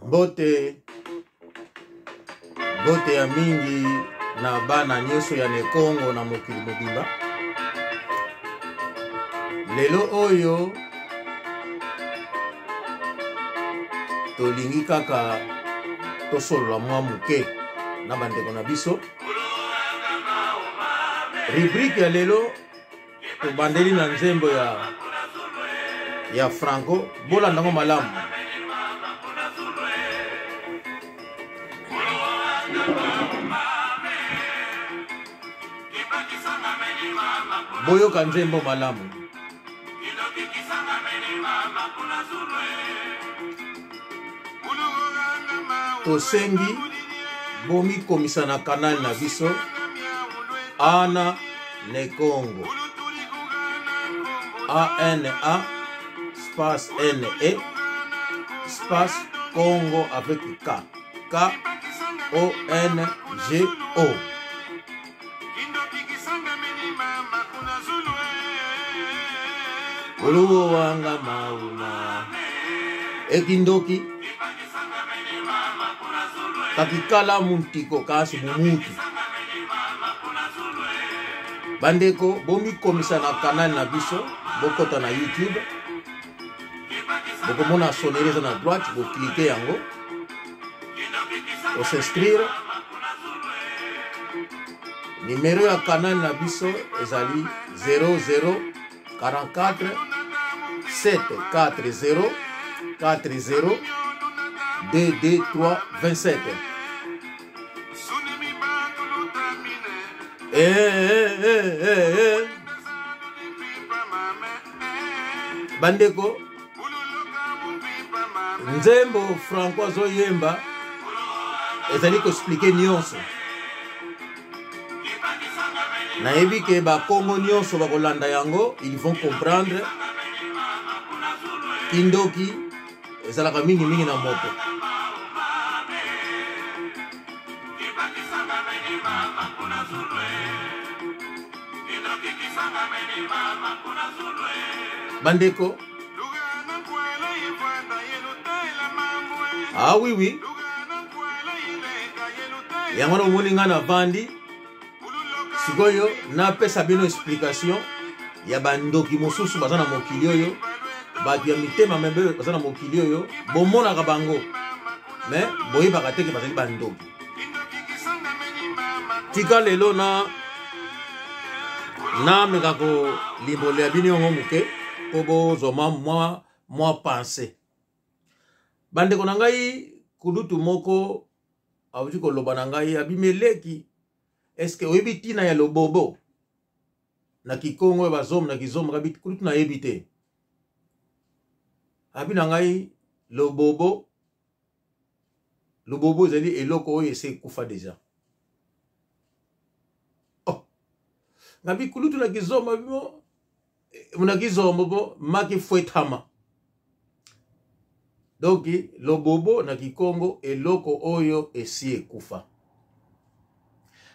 Mbote, mbote ya mingi na bana nyonso ya Nekongo na mokili mobimba. Lelo oyo tolingi kaka tosolola mwa moke na bandeko na biso. Rubrique ya lelo tobandeli na nzembo ya ya Franco, bolanda yango malamu. Boyoka nzembo malamu. Tosengi bomikomisa na kanal na biso Ana Ne Kongo, A N A space N E space Congo avec K, K O N G O. Oluwo wanga mauma ekindoki kakikala muntiko kasi mumutu. Bandeko, bomikomisa na canal na biso, bokota na YouTube, bokomona sonnerie eza na droite, boklike yango, os'inscrire. Numero ya canal na biso ezali 00 44 7 4 0 4 0 2 2 3 27. Eh, eh, eh, eh, eh. Bandeko, nzembo Franco azoyemba ezali koexplike nyonso. Nayebi ke bakongo nyonso bakolanda yango, ils vont comprendre. Kindoki ezalaka mingimingi na moto. Bandeko, ah oui oui, yango wana omoni ngai navandi sikoyo napesa bino explication ya bandoki mosusu baza na mokili oyo, bato ya mitema mabe baza na mokili oyo, bomonaka bango me boyebaka te ke bazali bandoki. Tika lelo na nameka kolimbolela bino yango moke mpo bozwa mwa mwa pense. Bandeko na ngai, kulutu moko awuti koloba na ngai, abimeleki, eske oyebi ntina ya lobobo na kikongo oyo bazombo na kizombo? Kabi kulutu, nayebi te. Abi na ngai lobobo, lobobo ezali eloko oyo ese ekufa deja. Oh, ngabi kulutu na kizombo bimo na kizombo bo maki fwetama. Donc lobobo na kikongo eloko oyo esi ekufa.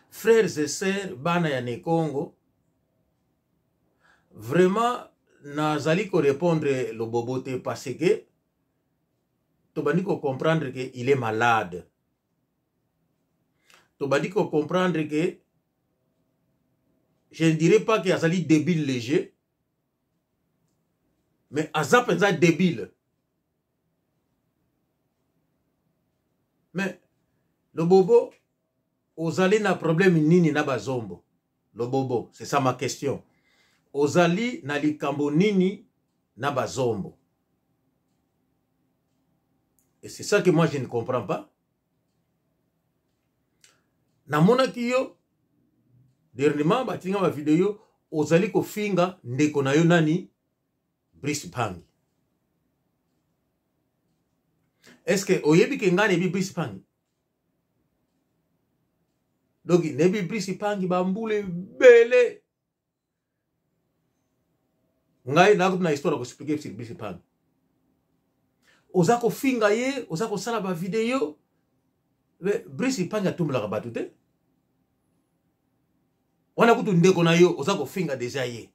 Frères et sœurs, bana ya Nekongo, vraiment nazali korépondre lobobo te parce que tobandi kocomprendre que il est malade. Tobandi kocomprendre que je ne dirais pas que azali débile léger, mais aza mpenza débile. Mais lobobo, ozali na problème nini na bazombo? Lobobo, c'est ça ma question. Ozali na likambo nini na bazombo? Et c'est ça que moi je ne comprends pas. Namonaki yo dernièrement batinga ba video, ozali kofinga ndeko na yo nani, Brice Pangi. Est-ce que oyebi ke ngai nayebi Brice Pangi? Donc nayebi Brice Pangi bambula ebele. Ngai nakoki na histoire ya koexplike sur Brice Pangi. Oza kofinga ye, oza kosala ba video, mais Brice Pangi atumbelaka bato te. Wana kutu ndeko na yo oza kofinga deja ye.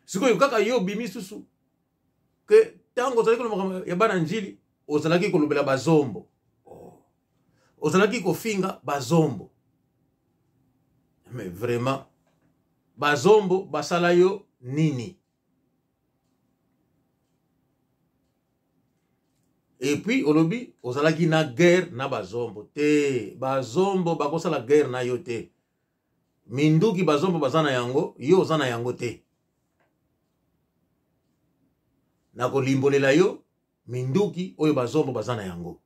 Sikoyo kaka yo obimi susu ke Ntango ozalaki koloba ya bana Njili, ozalaki kolobela bazombo, oh. Ozalaki kofinga bazombo. Mais vraiment, bazombo basala yo nini? Et puis olobi ozalaki na guerre na bazombo te. Bazombo bakosala guerre na yo te. Minduki bazombo baza na yango, yo oza na yango te. Nakolimbolela yo minduki oyo bazombo baza na yango.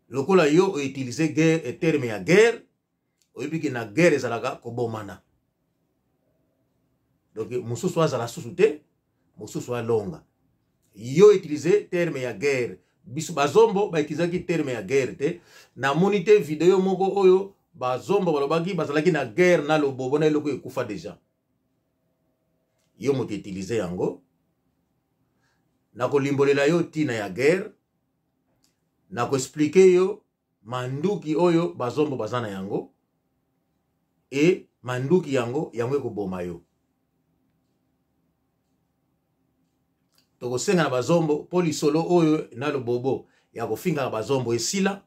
Lokola yo outilize guerre, terme ya guerre, oyebi ke na guerre ezalaka kobomana. Donc mosusu azala susu te, mosusu alonga. Yo utilize terme ya guerre, biso bazombo bautilisaki terme ya guerre te. Namoni te video moko oyo bazombo balobaki bazalaki na guerre na Lobobo na eloko ekufa deja. Yo moto utilize yango. Nakolimbolela yo ntina ya guerre, nakoexplike yo manduki oyo bazombo baza na yango, e manduki yango yango ekoboma yo. Tokosenga na bazombo mpo lisolo oyo na Lobobo ya kofingaka bazombo esila.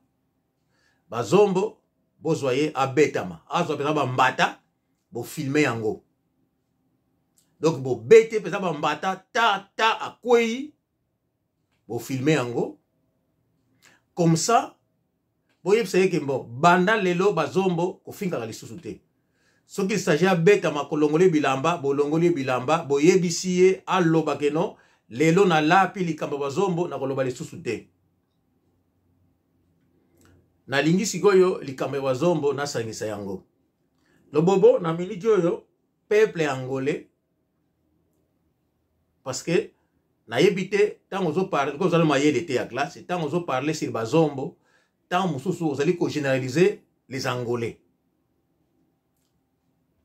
Bazombo bozwa ye abetama, azwa mpenza bambata, bofilme yango. Donc bobete mpenza bambata ta ta akwei, bofilme yango comme ça boyebisa ye ke bon, banda lelo bazombo kofingaka lisusu te. Soki s'agit abetama, kolongola bilamba, bolongoli bilamba, boyebisi ye aloba ke non, lelo nalapi likambo bazombo, nakoloba lisusu te. Nalingi sikoyo likambo ya bazombo nasangisa yango. Lobobo na miniti oyo peuple angolais, parce que nayebi te ntango ozoparle, ozali mayele te ya classe, ntango ozoparle sur bazombo, ntango mosusu ozali kogénéraliser les Angolais,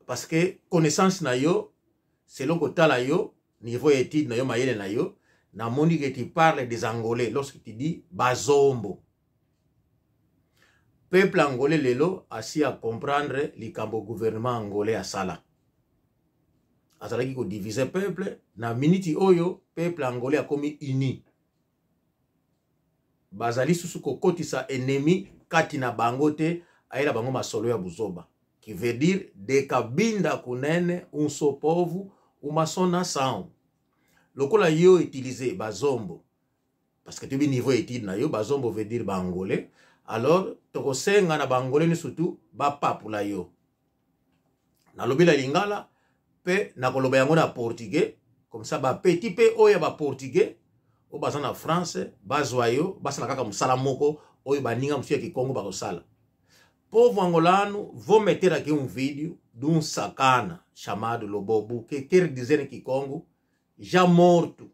parce que connaissance na yo, selon kotala yo, niveau ya étude na yo, mayele na yo, namoni que tu parles des Angolais lorsque tu dis bazombo. Peuple angolais lelo asi a comprendre likambo gouvernement angolais asala. Azalaki kodivise peuple. Na miniti oyo peuple angolais akomi uni, bazali susu kokotisa ennemi kati na bango te, ayela bango masolo ya buzoba, qui veut dire de Cabinda Cunene, un só povo, uma só nação. Lokola yo utiliser bazombo, parce que toyebi niveau étude na yo, bazombo veut dire baangolais, alors tokosenga na baangolais nyonso tu bapapula yo. Nalobi na lingala mpe nakoloba yango na portugais, comme ça bapeti mpe oyo ya baportugais oyo baza na France bazwa yo, basala kaka mosala moko oyo baninga mosusu ya kikongo bakosala. Povo angolano, vou meter aqui um vídeo de um sacana chamado Lobobo, que quer dizer em Kikongo, já morto.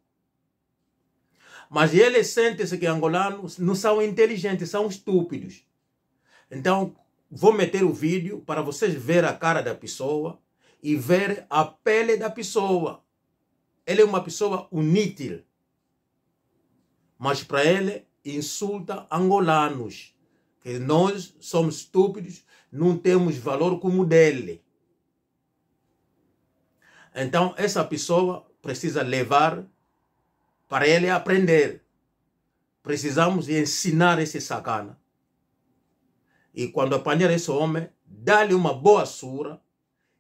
Mas ele sente-se que angolanos não são inteligentes, são estúpidos. Então, vou meter o vídeo para vocês verem a cara da pessoa e ver a pele da pessoa. Ele é uma pessoa inútil. Mas para ele, insulta angolanos, que nós somos estúpidos, não temos valor como dele. Então, essa pessoa precisa levar para ele aprender. Precisamos ensinar esse sacana. E quando apanhar esse homem, dá-lhe uma boa surra,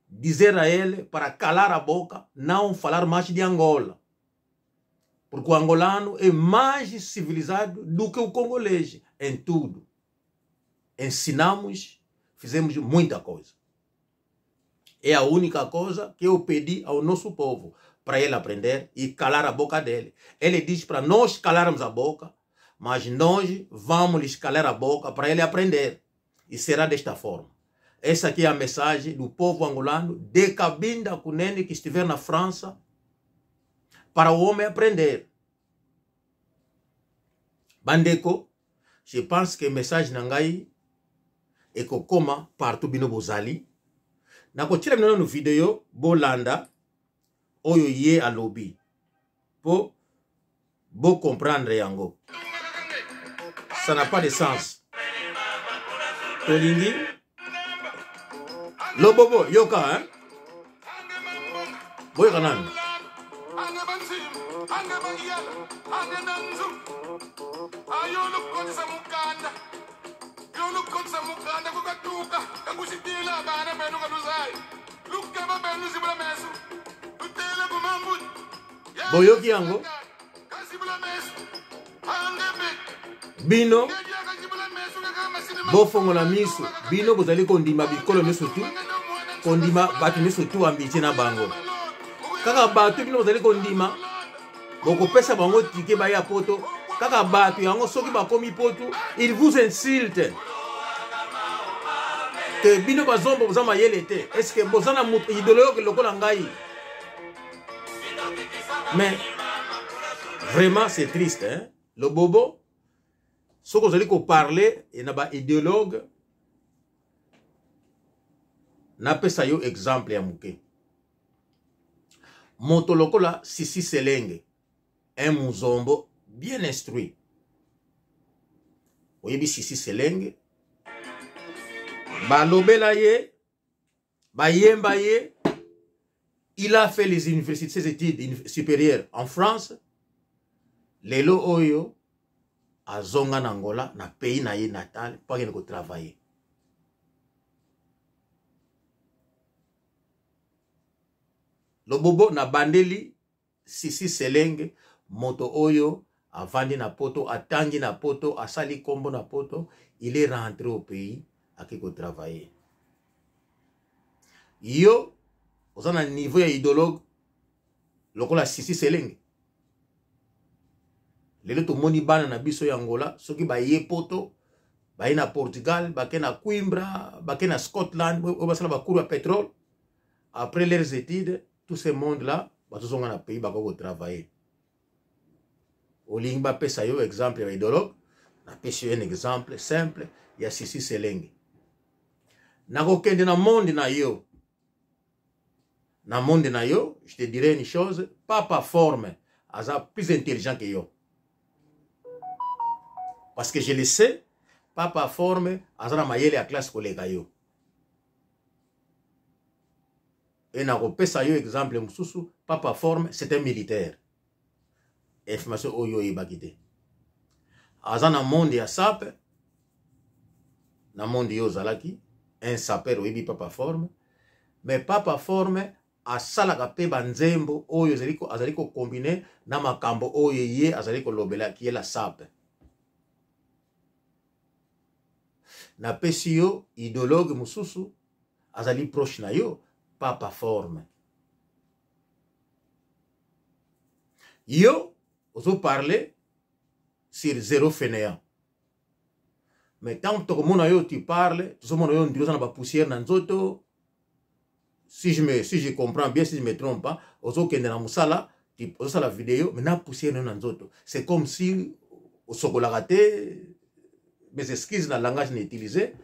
dizer a ele para calar a boca, não falar mais de Angola. Porque o angolano é mais civilizado do que o congolês em tudo. Ensinamos, fizemos muita coisa. É a única coisa que eu pedi ao nosso povo, para ele aprender e calar a boca dele. Ele diz para nós calarmos a boca, mas nós vamos lhes calar a boca para ele aprender. E será desta forma. Essa aqui é a mensagem do povo angolano, de Cabinda Cunene, que estiver na França, para o homem aprender. Bandeko, je pense que message na ngai ekokoma partout bino bozali. Nakotiela bino nanu video bolanda oyo ye alobi po bo comprendre yango. Ça n'a pas de sens. Tolingi Lobobo yoka, hein? Boyoka nani? Boyoki yango bino bofongola miso, bino bozali kondima bikolo nyonso tu, kondima bato nyonso tu amitie na bango kaka bato bino bozali kondima, bokopesa bango tike baya poto. Kaka bato yango soki bakomi poto, il vous insulte ke bino bazombo boza mayele te. Est ce que boza na moto idéologue lokola ngai? Mais vraiment, c'est triste, hein? Le bobo, soki ozali koparle na baidéologue, napesa yo exemple ya moke. Moto lokola Sisi Selenge, un muzombo bien instruit, oyebi Sisi Selenge, balobela ye, bayemba ye. Il a fait les universités, ses études supérieures en France. Lelo oyo azonga na Angola, na pays na ye natal, mpo akende kotravailler. Lobobo na bandeli Sisi Selenge, moto oyo avandi na poto, atangi na poto, asali nkombo na poto, il est rentré au pays, ake kotravailler. Yo oza na niveau ya idéologue lokola Sisi Selenge? Lelo tomoni bana na biso ya Angola, soki baye poto, baye na Portugal, bake na Coimbra, bake na Scotland, oyo basala bacours ya pétrole après leurs études. Tout ce monde là bazozonga na pays, bakoki kotravailler. Olingi bapesa yo exemple ya idéologue, napesi yo un exemple simple ya Sisi Selenge. Nakokende na monde na yo, na monde na yo, je te dirais une chose: Papa Forme aza plus intelligent que yo, parce que je le sais. Papa Forme aza na mayele ya classe koleka yo. E nakopesa yo exemple mosusu: Papa Forme, c'est un militaire. Information oyo oyebaki te, aza na monde ya sape, na monde yo ozalaki un sapeur, oyebi Papa Forme. Mais Papa Forme asalaka mpe banzembo oyo azali kokombine na makambo oyo ye azali kolobela, ye la sape. Napesi yo idéologue mosusu azali proche na yo, Papa Forme. Yo ozoparle sur zéro fainéant, mais ntango tokomona yo, tu parles, tozomona yo ndiri oza na bapoussière na nzoto. Si je comprends bien, si je me trompe pas, ozokende na mosala, ozosala video, mais na poussière na yo na nzoto, c'est comme si osokolaka te. Mes excuses na langage na utilisé.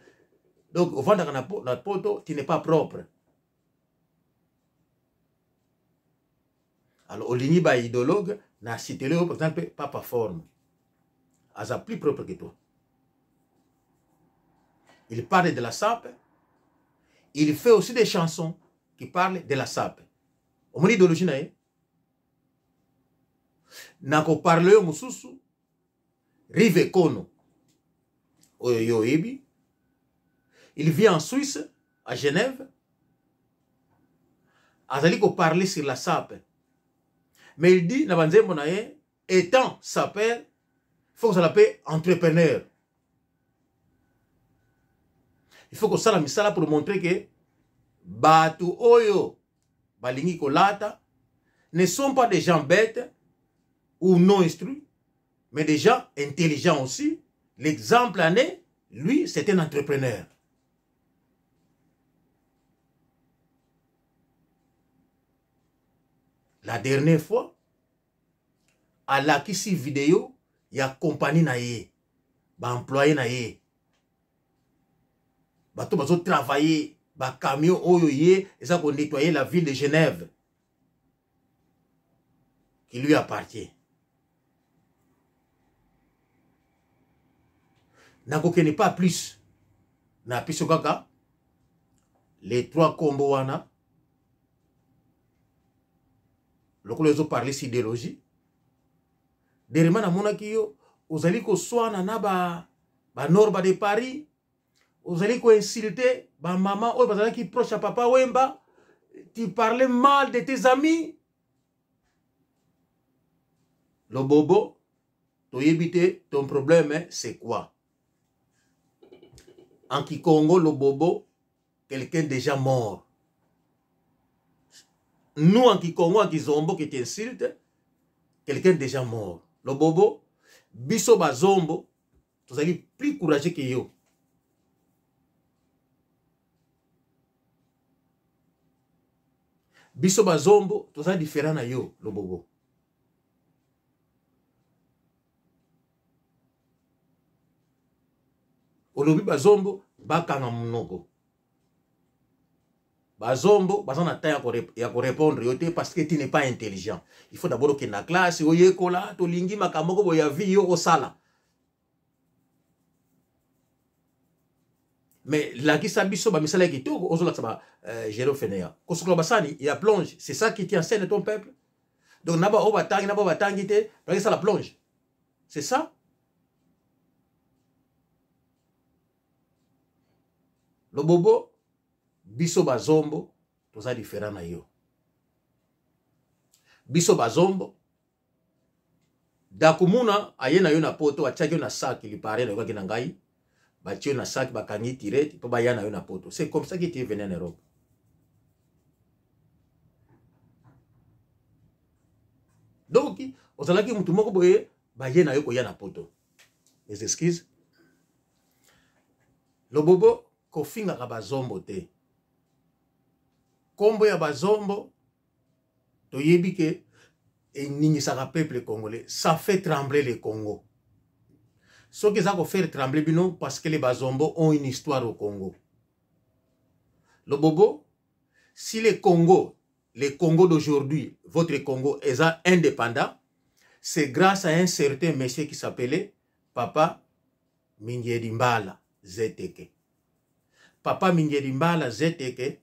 Donc ovandaka na poto, tu n'es pas propre. Alors olingi baidéologue, na citele oyo par exemple Papa Forme aza plus propre que toi. Il parle de la sape, il fait aussi des chansons qui parlent de la sape. Omoni idéologie na ye. Nakoparle oyo mosusu, Rive Kono, oyo yo oyebi. Il vit en Suisse, à Genève. Azali koparler sur la sape, mais il dit na banzembo na ye, étant sapeur, faut kozala mpe entrepreneur, il faut kosala misala pour montrer que bato oyo balingi kolata ne sont pas des gens bêtes ou non instruits, mais des gens intelligents aussi. L'exemple en est, lui, c'est un entrepreneur. La dernière fois, alakisi video ya compagnie na ye, baemployé na ye, bato bazotravaille, bacamion oyo ye eza konettoyer la ville de Genève qui lui appartient. Nakokende pas plus na biso, kaka les trois kombo wana. Lokola ozo parler sur idéologie. Dernièrement namonaki yo ozali koswana na ba ba Norba de Paris, ozali ko insulter ba mama oyo bazalaki proche ya Papa Wemba, tu parlais mal de tes amis. Lobobo, toyebi te ton problème c'est quoi? En Kikongo, Lobobo, quelqu'un déjà mort. Nous, en Kikongo, en Kizombo, qui t'insulte, quelqu'un déjà mort. Lobobo, biso bazombo, tozali plus courageux que yo. Biso bazombo, tozali différent na yo, Lobobo. Olobi bazombo bakanga munoko. Bazombo baza na temps ya korépondre yo te parce que tu n'es pas intelligent. Il faut d'abord okende na classe oyekola, tolingi makambo moko boye ya vie yo osala. Mais lakisa biso ba misala ya kitoko ozolakisa ba Jérôme Fenea. Kosukola basani ya plonge, c'est ça qui tient ton peuple. Donc na ba oyo batangi na ba batangi te, bakisa la plonge. C'est ça? Lobobo, biso bazombo, toza différent na yo. Biso bazombo, Dakumuna aye na yo na poto, atiaki yo na sac, il paraît na yokaki na ngai, batie yo na sac, bakangi tirette po baya na yo na poto. C'est comme ça que tu es venu en Europe. Donc, ozalaki mutu moko boye, baye na yo koya na poto. Mes excuses. Lobobo, kofingaka bazombo te. Kombo ya bazombo, toyebi ke eningisaka peuple congolais. Ça fait trembler le Congo. Soki eza ko faire trembler bino parce que les bazombo ont une histoire au Congo. Lobobo, si le Congo, le Congo d'aujourd'hui, votre Congo est indépendant, c'est grâce à un certain monsieur qui s'appelait Papa Mingiedi Mbala Zeteke. Papa Mingiedi Mbala Zeteke,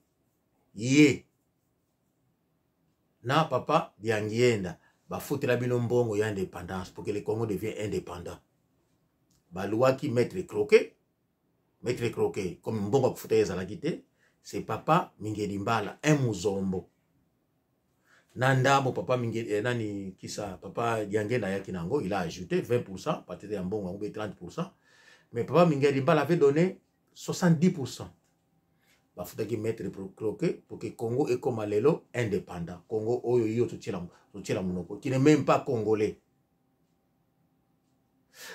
ye na Papa Diangienda bafutela bino mbongo ya indépendance pour que le Congo devienne indépendant. Baluaki Maître Croquet, Maître Croquet comme mbongo ya kofuta ye ezalaki te, c'est Papa Mingiedi Mbala, un muzombo. Na ndambo Papa Mingiedi, nani kisa Papa Diangienda ayaki nango, il a ajouté 20% peut-être ya mbongo yango be 30%, mais Papa Mingiedi Mbala avait donné 70%. Bafutaki Maître Croquet pour que Congo ekoma lelo indépendant. Congo oyo yo totiela monoko, qui n'est même pas congolais.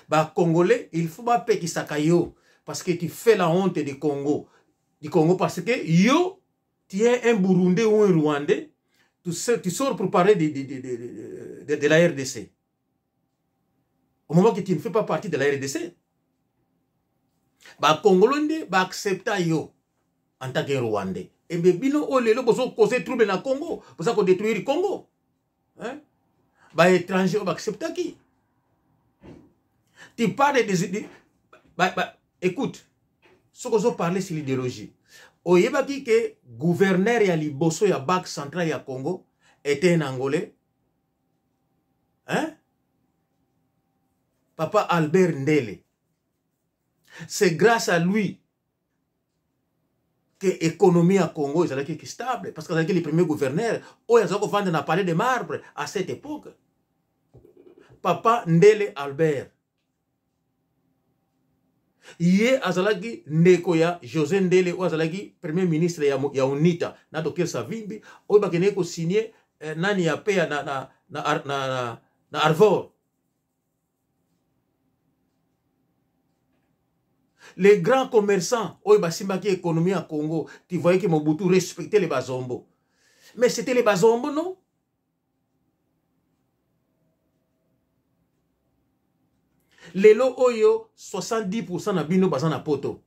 Ba congolais, il faut ba pekisaka yo parce que tu fais la honte du Congo. Du Congo parce que yo, tu es un Burundais ou un Rwandais, tu sors pour parler de la RDC. Au moment que tu ne fais pas partie de la RDC. Ba Congolais nde ba accepta yo en tant que Rwandais. Et bien bino oyo lelo bozo causer trouble na Congo, boza ko détruire Congo. Hein? Ba étranger oyo ba accepta qui? Tu parles des, des, ba, ba, écoute, ce que je parle sur l'idéologie. Oyebaki ke gouverneur ya liboso ya Banque centrale ya Congo était un Angolais. Hein? Papa Albert Ndele. C'est grâce à lui que l'économie à Congo est stable. Parce que c'est le premier gouverneur, oyo azalaki kovanda na palais de marbre à cette époque. Papa Ndele Albert. Ye azalaki ndeko ya José Ndele, oyo azalaki premier ministre ya UNITA, na docteur Savimbi, oyo bakendeki kosigner nani ya paix na Harvard. Les grands commerçants, oyo basimbaki économie à Congo, tu voyais que Mobutu respectait les Bazombo. Mais c'était les Bazombo, non? Lelo oyo, 70% na bino baza na poto.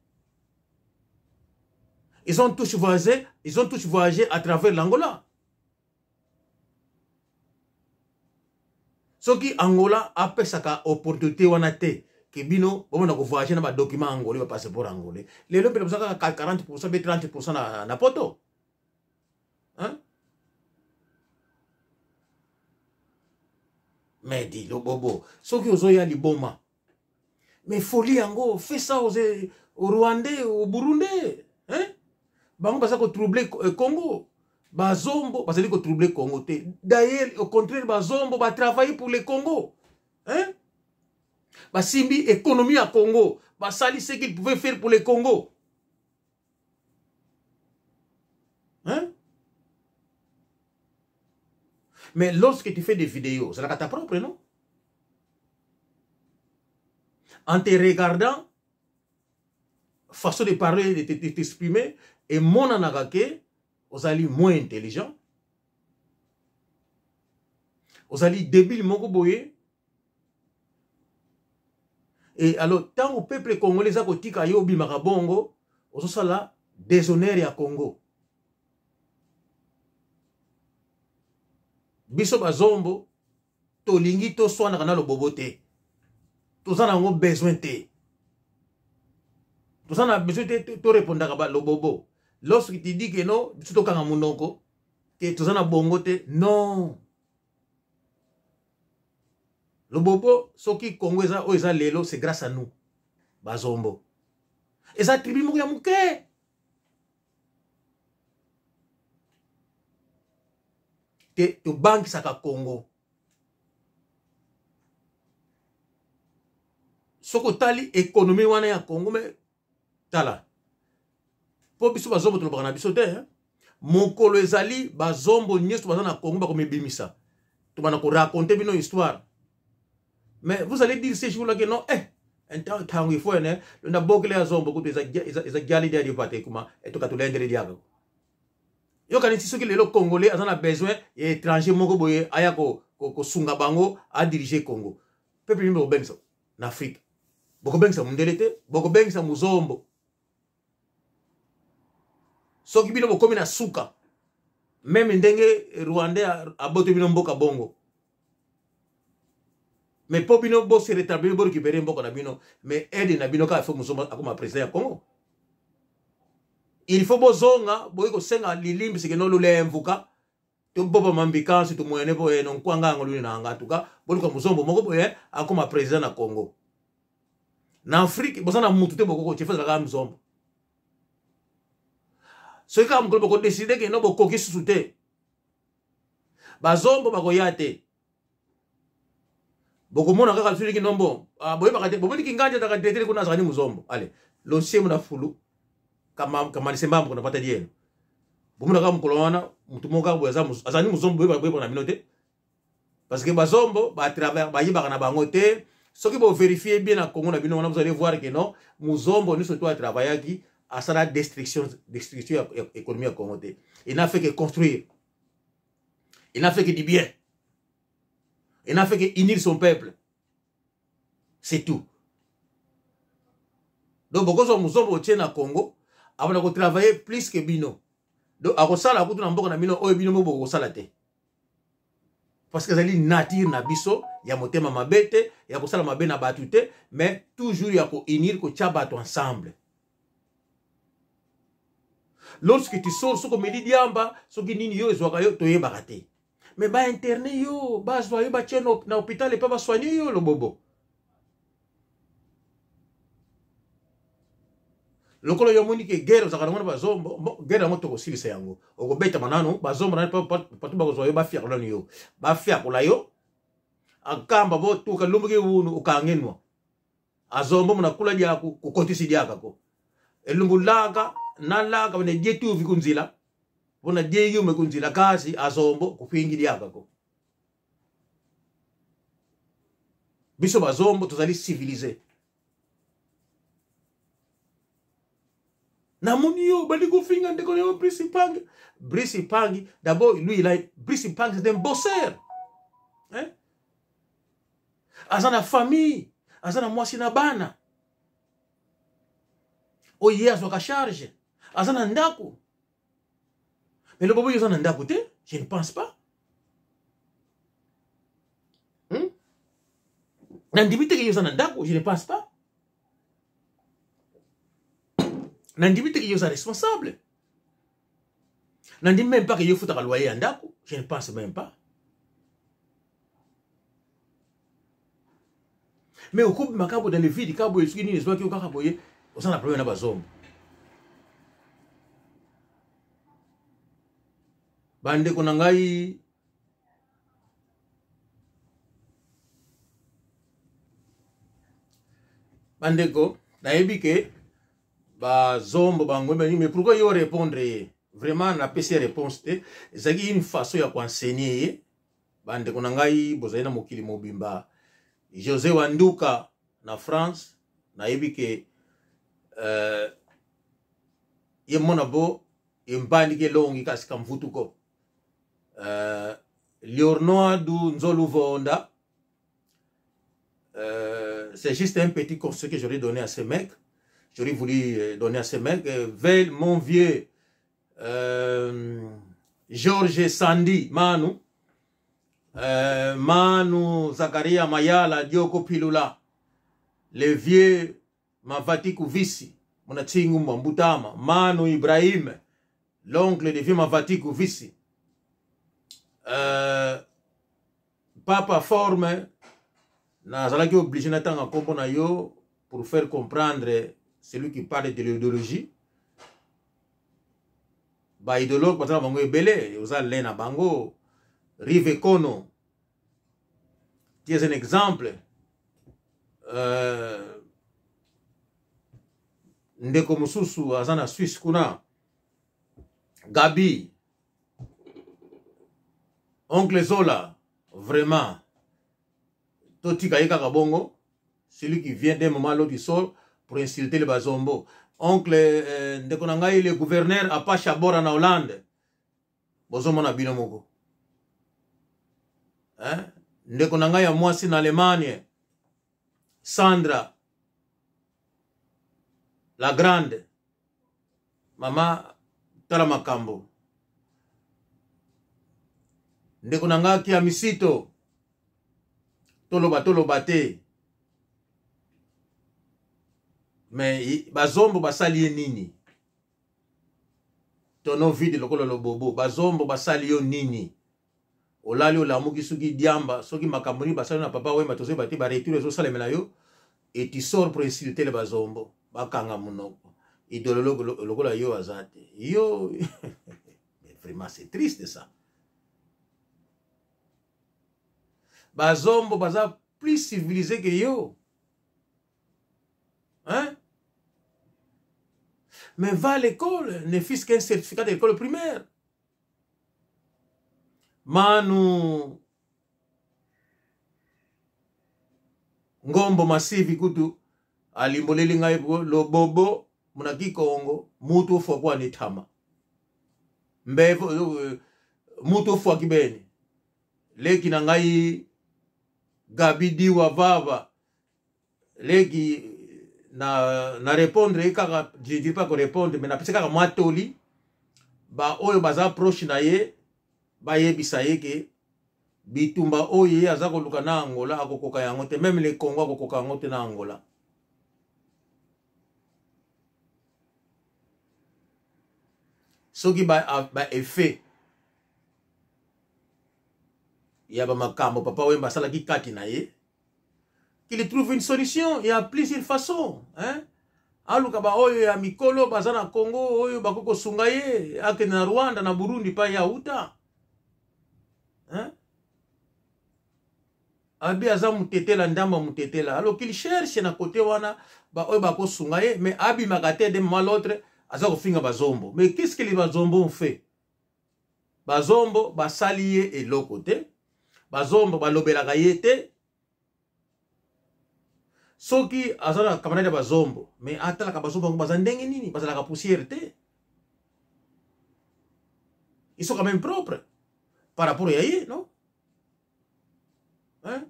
Ils ont tous voyagé, ils ont tous voyagé à travers l'Angola. Soki Angola apesaka opportunité wana te ke bino bomona ko voyager na ba document angolais, ba passeport angolais. Lelo mpe bozaka kaka 40% be 30% na poto. Hein? Mais di lobobo, soki ozoya liboma, mais folie yango, fais ça aux, aux Rwandais, aux Burundais, hein? Bango baza ko troubler euh, Congo. Bazombo bazali ko troubler Congo te. D'ailleurs, au contraire, bazombo ba travailler pour le Congo. Hein? Basimbi économie ya Congo, basali ce qu'ils pouvaient faire pour le Congo. Hein? Mais lorsque tu fais des vidéos, c'est la ta propre, non? En te regardant, façon de parler, de t'exprimer, et mon anagake, ozali moins intelligent, ozali débile moko boye, et alors ntango peuple congolais eza kotika yo obimaka bongo, ozosala déshonneur ya Congo. Biso bazombo tolingi toswanaka na lobobo te, toza na yango besoin te, toza na besoin te torepondaka ba lobobo. Lorsque tu dis que non, biso tokanga monoko te, toza na bongo te, non. Lobobo, soki Congo eza oyo eza lelo, c'est grâce à nous bazombo. Eza tribu moko ya moke. Te tobangisaka Congo. Soki otali ekonomi wana ya Congo, me tala, mpo biso bazombo tolobaka na biso te, hein? Mokolo ezali bazombo nyonso baza na Congo bakomibimisa, tobanda koraconte bino histoire. Mais vous allez dire ce jour-là que non, eh, ntango ifo ene londa bokele ya zombo kutu eza giali dia dipate kuma etoka tulendele diaka. Yokanisi soki lelo congolais aza na besoin ya étranger moko boye aya kosunga bango adirige Congo, peuple nini bokobengisa na Afrique? Bokobengisa mundele te, bokobengisa muzombo. Soki bino bokomi na suka, meme ndenge Rwandais abote bino mboka bongo, mais mpo bino bose rétablir, borécupérer mboka na bino, mais aide na bino kaka fo muzombo akoma président ya Congo. Il faut bozonga boyi kosenga lilimbisi keno lulemvuka tobobama mbikansi tomoyene boye no nkwanga yango luni na yanga tuka boluka muzombo moko boye akoma président na Congo. Na Afrique boza na mutu te bokoko chefa ezalaka muzombo. Soki kaka mokolo bokodeside keno bokoki susu te, bazombo bakoya te, bokomona kaka soki nombo ah, boyebaka te, bomoni kingandi ataka directeur kuna azalaka ni muzombo ale losiemu na fulu kamanise mbambo kuna pata dieno. Bomona kaka mokolo wana motu moko kaka boye azali muzombo, boyebaka na bino te, parce que bazombo bayebaka na bango te. Soki boverifie bien na Congo na bino wana, vous allez voir que non, muzombo nyonso to atravaillaki asala destruction, destruction ya économie ya Congo te. Il n'a fait que construire, il n'a fait que du bien, il n'a fait que unir son peuple, c'est tout. Donc bokozwa muzombo otie na Congo, abona kotravailler plus que bino. Donc akosala kutu na mboka na bino oyo bino moko bokosala te, parce que ezali nature na biso ya motema mabe te, ya kosala mabe na bato te, mais toujours ya kounir, kotia bato ensemble. Lorsque tu sors, soki omeli diamba, soki nini yo ezwaka yo, toyebaka te, mais bainterne yo, bazwa yo, batie na hôpital epa basoigne yo lobobo. Lokola yo omoni ke guerre ozalaka nango na bazombo, bon, guerre yango tokosilisa yango, okobetama nanu bazombo nani pato bakozwa yo, bafiakola nanu yo, bafiakola yo akamba botuka lumbuki wunu okangenwa azombo muna kula diaku kukotisi diaka ko elumbu laka na laka bana die tuvi kunzila bona die yume kunzila kasi azombo kupingi diaka ko. Biso bazombo tozali civilisé. Namoni yo bali kofinga ndeko na yo Brice Pangi. Brice Pangi, d'abord lui il a Brice Pangi, c'est un bosseur. Hein? Aza na famille, aza na mwasi na bana. Oyo ye azwaka charge, aza na ndako. Mais le bobo yo aza na ndako te, je ne pense pas. Nandimi te ke yo oza na ndako, je ne pense pas. Nandimi te ke yo oza responsable. Nandimi même pas ke yo ofutaka loyer ya ndako, je ne pense même pas. Mais okobima kaka boye dans le vide kaka boye, soki nini ezwaki yo kaka boye, oza na problème na bazombo. Bandeko na ngai, bandeko, nayebi ke bazombo bango, mais pourquoi yo répondre ye? Vraiment, napesi ye réponse te, ezalaki une façon ya koenseigner ye. Bandeko na ngai, bozali na mokili mobimba, José Wanduka na France, nayebi ke ye mona bo embandiki elongi kasi kamvutuko. Liornoadu Nzoluvonda, c'est juste un petit conseil que j'aurais donné à ce mec. J'aurais voulu donner à ce mec. Vel, mon vieux, Georges Sandi Manu, Manu Zakaria Mayala Dioko Pilula, le vieux Mavati Kuvisi, Monatsingu Mbutama, Manu Ibrahim, l'oncle de vieux Mavati Kuvisi, Papa Forme, nazalaki obligé natanga nkombo na yo pour faire comprendre celui qui parle de l'idéologie. Baidéologue baza na bango ebele, oza le na bango. Rive Kono, tu es un exemple. Ndeko mosusu aza na Suisse kuna, Gabi, oncle Zola, vraiment totika ye kaka bongo. Celui qui vient d'un moment à l'autre, il sort pour insulter les bazombo. Oncle, ndeko na ngai le gouverneur Apache Bora na Hollande, bozomona bino moko, hein? Ndeko na ngai ya mwasi na Allemagne, Sandra la grande mama, tala makambo. Ndeko na ngai kia misito, toloba toloba te, mais bazombo basali ye nini? Tono vide lokola lobobo. Bazombo basali yo nini? Olali, olamuki, soki diamba, soki makambo nini basali na Papa Wemba, tozoyeba te. Baretour ezosalemela yo et tu sors pour insulter le bazombo. Bakanga monoko, idéologue lokola yo aza te yo. Mais vraiment, c'est triste ça. Bazombo baza plus civilisé que yo, hein? Mais va à l'école, ne fût-ce qu'un certificat d'école primaire. Manu Ngombo Masivi kutu alimboleli ngai lobobo munaki Kongo, mutu ofwakwa nithama mbevo, mutu ofwaki bene. Leki na ngai Gabi Diwa Vava, leki na répondre ye kaka, je dis pas korépondre, mais napesi kaka mwa toli. Baoyo baza proche na ye bayebisa ye ke bitumba oyo ye aza koluka na Angola, akokoka yango te. Même le Congo akokoka yango te na Angola. Soki baeffet ba ya bamakambo Papa Wemba asalaki kati na ye, qu'il trouve une solution. Il y a plusieurs façons, hein? Aluka baoyo ya mikolo baza na Congo oyo bakoki kosunga ye, akende na Rwanda, na Burundi pa ye auta, hein? Abi aza mutetela, ndambo ya mutetela, alors qu'il cherche na côté wana baoyo bakosunga ye. Mais abimaka te, d'un moment à l'autre aza kofinga bazombo. Mais qu'est-ce que les bazombo ont fait? Bazombo basali ye eloko te, bazombo balobelaka ye te. Soki aza na camarade ya bazombo, mais atalaka bazombo yango baza ndenge nini, bazalaka poussière te, ils sont quand même propres par rapport ya ye, non, hein?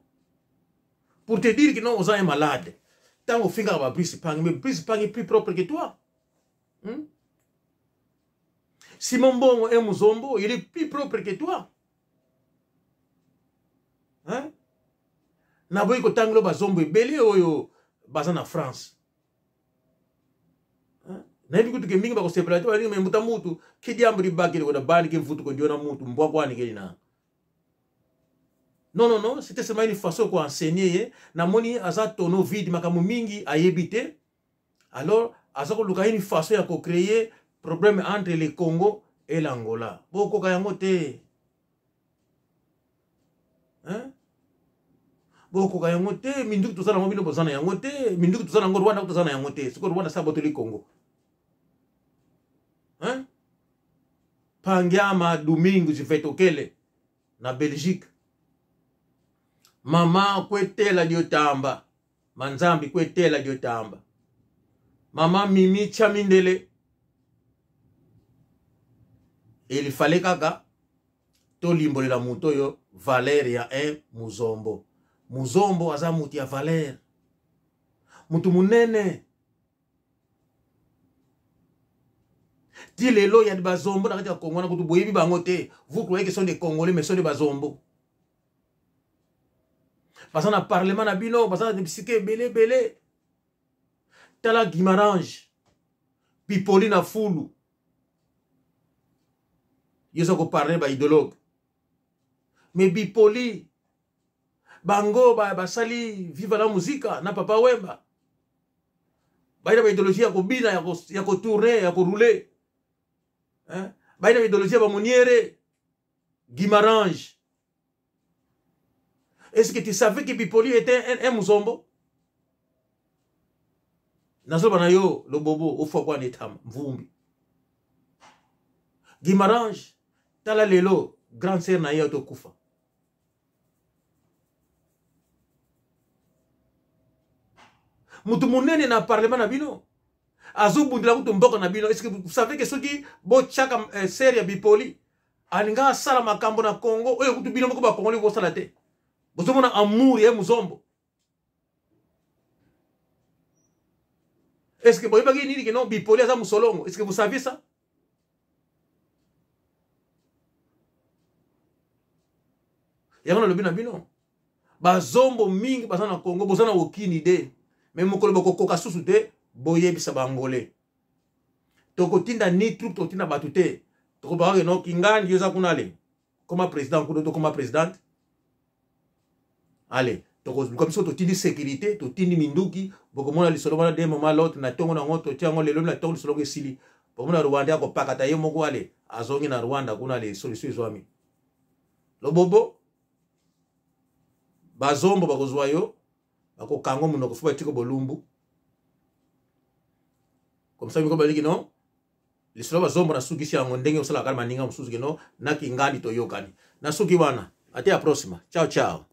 Pour te dire que non, oza un malade. Ntango ofingaka baBrice Pangi, mais Brice Pangi plus propre que toi? Simon Bongo et Muzombo, il est plus propre que toi, hein? Naboyi kotangela bazombo ebele oyo baza na France. Nayebi kutu ke mingi bakosepela te, balingi me mbuta mutu kidiambu libakeli kona bani ke mvutu kondiona mutu mbwa kwani keli na. Non, non, non, c'était seulement une façon ko enseigner ye. Namoni aza tonneau vide, makambo mingi ayebi te. Alors aza koluka une façon ya ko créer problème entre le Congo et l'Angola. Bokoka yango te. Hein? Bokoka yango te. Minduki toza nango, bino boza na yango te. Minduki toza nango, Rwanda toza na yango te. Sikoyo Rwanda sa botoli Congo. Hein? Pangiama Domingo Jivetokele na Belgique. Mama kwetela diotamba. Manzambi kwetela diotamba. Mama Mimi Chamindele. Il fallait kaka tolimbolela moto oyo valeur ya un muzombo. Muzombo aza mutu ya valeur. Mutu munene. Ti lelo ya bazombo na kati ya Congo na kutu boyebi bango te. Vous croyez que sont des Congolais, mais sont des bazombo. Baza na parlement na bino, baza na bisika ebele ebele. Tala Guimarange, Pipoli na Fulu. Yo za ko parler ba idéologue. Mais Bipoli bango ba basali viva la musica na Papa Wemba. Baina ba idéologie ya kobina, ya ko tourner, ya ko rouler. Hein? Baina ba idéologie ya ba moniere Guimarange. Est-ce que tu savais que Bipoli était un muzombo? Nazoloba na yo lobobo ofwa kwa netama mvumbi. Guimarange tala lelo grande sœur na ye atokufa. Mutu munene na parlement na bino azobundela kutu mboka na bino. Est-ce que vous savez que soki botiaka sœur ya Bipoli alinga asala makambo na Congo oyo kutu bino moko ba Congolais bosala te? Bozomona amour ya muzombo. Est-ce que boyebaki nini que non Bipoli aza musolongo? Est-ce que vous saviez ça? Yango nalobi na bino, bazombo mingi baza na Congo, boza na aucune idée. Mais mokolo bokokoka susu te, boyebisa ba Angolais. Tokotinda ni troupe, tokotinda bato te. Tokobaka ke non, Kingandi yo oza kuna, ale koma président kuna, tokoma présidente. Ale tokoluka biso, totindi sécurité, totindi minduki. Bokomona lisolo wana de moment l'autre na ntongo nango, totia yango lelo na ntongo, lisolo esili. Bokomona Rwanda akopakata ye moko, ale azongi na Rwanda kuna, ale solution ezwami. Lobobo bazombo bakozwa yo, bakokango monoko fo batiko bolumbu. Comme ça biko baliki non lisolo bazombo nasukisi yango ndenge osalaka maninga mosusu kino na Kingandi toyokani. Nasuki wana, ate ya próxima. Ciao ciao.